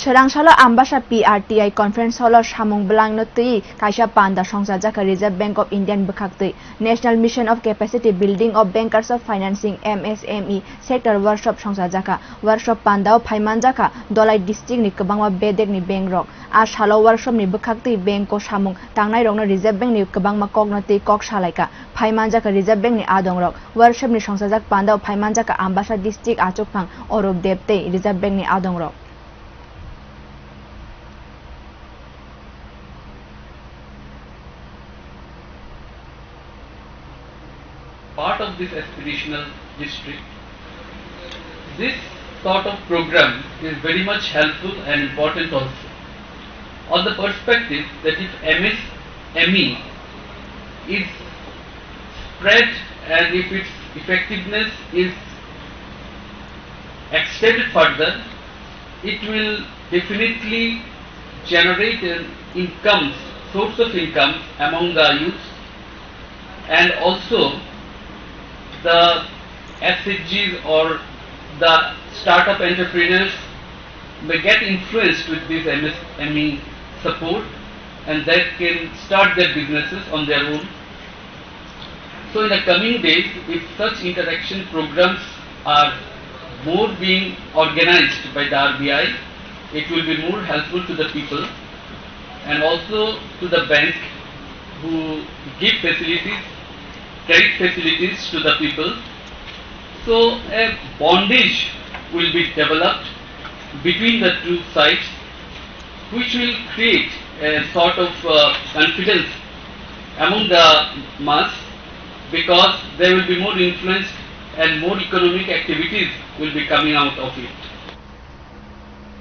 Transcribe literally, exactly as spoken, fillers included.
Swrangsalo Ambasa P R T I Conference Hall o samung bwlangno twi kaisa panda songchajakha Reserve Bank of India ni bwkhaktwi National Mission of Capacity Building of Bankers of Financing M S M E Sector Workshop songchajakha. Workshop pandao phaimanjakha Dhalai district ni kwbangma bedek ni bank rok. A salo workshop ni bwkhaktwi bank o samung tangnairokno Reserve Bank ni kwbangma kokno twi kok salaikha. Phaimanjakha Reserve Bank ni adongrok. Workshop ni songchajak pandao phaimanjakha Ambasa district achukphang Orup Deb tei Reserve Bank ni adongrok. Part of this aspirational district, this sort of program is very much helpful and important also. On the perspective that if M S M E is spread and if its effectiveness is extended further, it will definitely generate an income, source of income among the youth, and also the S H Gs or the startup entrepreneurs may get influenced with this M S M E support, and that can start their businesses on their own. So in the coming days, if such interaction programs are more being organized by the R B I, it will be more helpful to the people and also to the bank who give facilities, credit facilities to the people. So a bondage will be developed between the two sides, which will create a sort of uh, confidence among the mass, because they will be more influenced and more economic activities will be coming out of it.